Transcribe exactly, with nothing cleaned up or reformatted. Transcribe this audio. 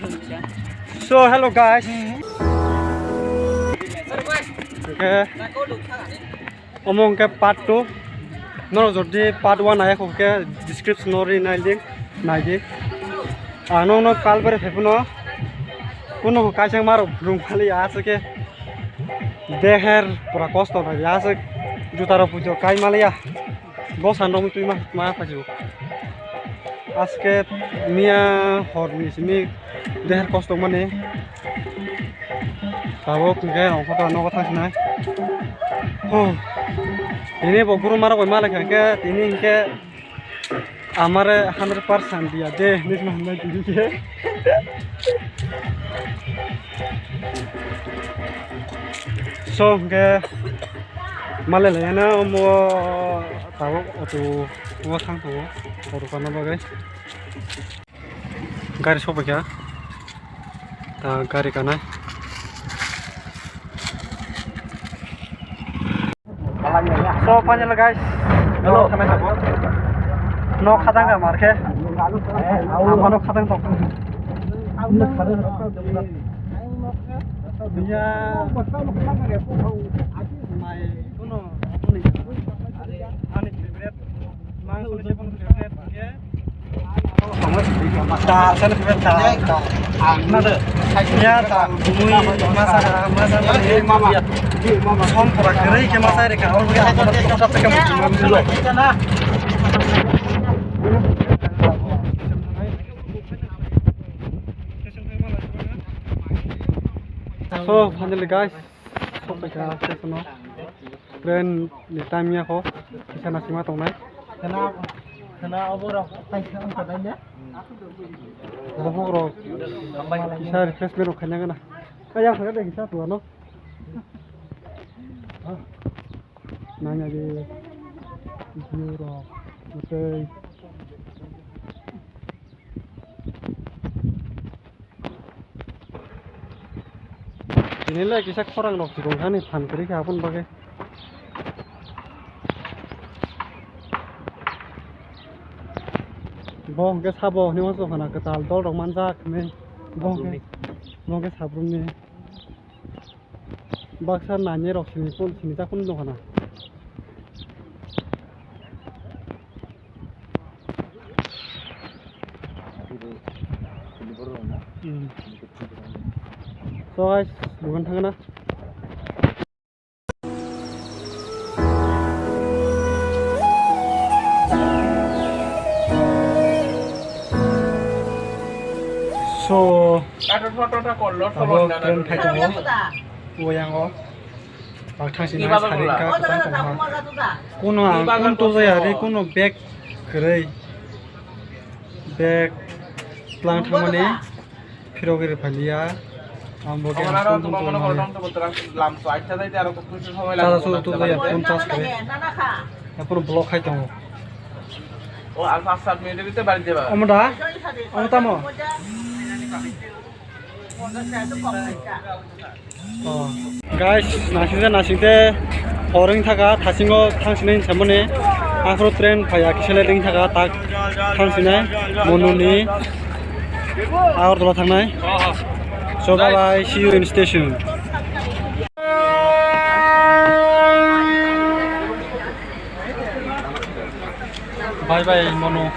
So hello guys. Okay. Omo hwnkhe part two. Norok jodi part one nai khe description o ri nai di, nai di. Ang nokno kal bere phai phano kuno kaisa marok rung phali aswk khe deher pura kosto nai aswk juta rok pujo kai maliya. Bo sandok twi ma ma phaji. Aske miya hor ni simi deher kosto mani. Tabuk hwnkhe ang khe nogo thang sinai. Oh. Tini bo guru mara bai malai kha khe tini hwnkhe amare hundred percent dia de hinwi ma hwnbai tini khe. So hwnkhe malai lai hana omo tabuk auto o thang tongo auto kana bagwi. Gari sokbaikha. Ta gari kanai. So, finally guys. Hello. Thanai sabo. No khatang ka marke. Ama no khatang tok. Ya. Mai kuno. Ani favorite. Dal, sale favorite dal, dal. Ang na de. Ya, dal, mui, masa, masa, mama. Som pura kere ke masa re ka, or ke apa, apa, apa, apa, apa. So, finally guys, so, train ni time ya ko, kisa na sima tongnai. Khana, khana oborok kaisa wngkha dai ne? Oborok kisa refreshment rok khaina gana. Kaya khaga de kisa tuano. Nanya de view rok tei. Tini le kisa khorang rok chikon hani phan kwrwi kha aboni bagwi. Bo hwnkhe sabo hwnwi uansuk khana kwtal dol rok manjak hinwi. Bo hwnkhe, bo hwnkhe sabrumni. Baksa nani rok sini pun sini ta pun dong khana. Hmm. So guys, bukan thangna. So, abo train phai tongo, oyango. Bakthang sini saring ka kwchang tongma. Kuno ang kun to jaya ri kuno bag kwrwi. Bag tlang thangmani phirogwi rwphaliya. Ang bo khe ang kun to jaya mani. Chara chara to jaya phone charge kwrwi. Ephuru block khai tongo. Omo da? Omo tamo? Oh. Guys, nasingte nasingte hor wng thaka thasingo thangsinai hinsamani. Aphuru train phaiya kisa late wng thaka tak thangsinai Monuni Agartala thangnai. So bye bye, see you in station. Bye bye Monu.